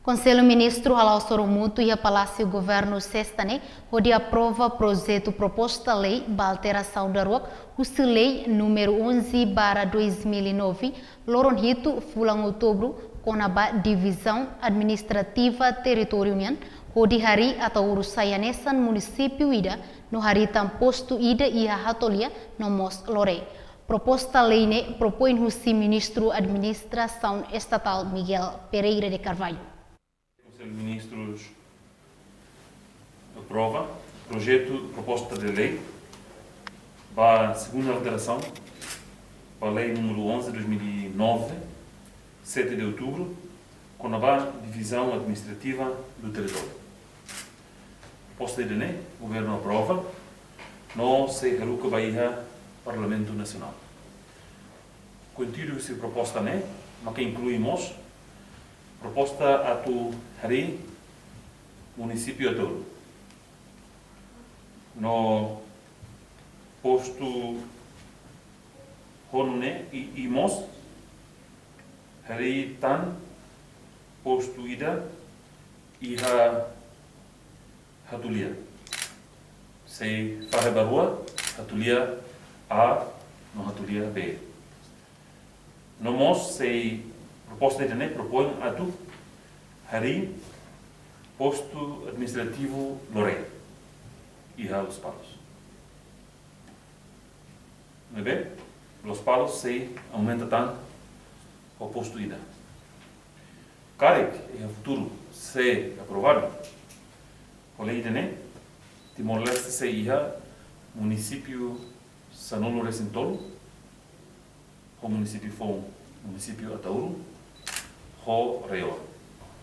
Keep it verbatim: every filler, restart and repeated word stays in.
Konsellu Ministru hala'o sorumutu iha Palásiu Governu Sesta ne'e, hodi aprova projetu proposta lei ba alterasaun daruak husi lei númeru onze barra dois mil e nove, loron hitu fulan Outubru, kona-ba divizaun administrativa territóriu nian, hodi harii Ataúru sai hanesan munisípiu ida, no harii tan postu ida iha Hatolia no mós Loré. Proposta lei ne'e propoin husi Ministru Administrasaun Estatál Miguel Pereira de Carvalho. Konsellu Ministrus aprova projetu proposta de lei ba segunda alterasaun ba lei númeru onze dois mil e nove, sete de outubro, kona-ba divizaun administrativa do território. Proposta ida-ne'e, governu aprova, no sei haruka ba iha Parlamentu Nasionál. Konteúdu husi proposta ne'e maka inklui mós proposta atu harii munisípiu Ataúru no postu honu ne'e i, i mós harii tan postu ida iha Hatolia. Sei fahe ba rua, Hatolia A no Hatolia B. No mós sei proposta ida-ne'e propoin atu harii postu administrativu Loré iha Lospalos. Ne'ebé Lospalos sei aumenta tan ho postu ida. Karik iha futuru sei aprovadu ho lei ida-ne'e, Timor-Leste sei iha munisípiu sanulu-resin-tolu, ho munisípiu foun, munisípiu Ataúru ho Reor.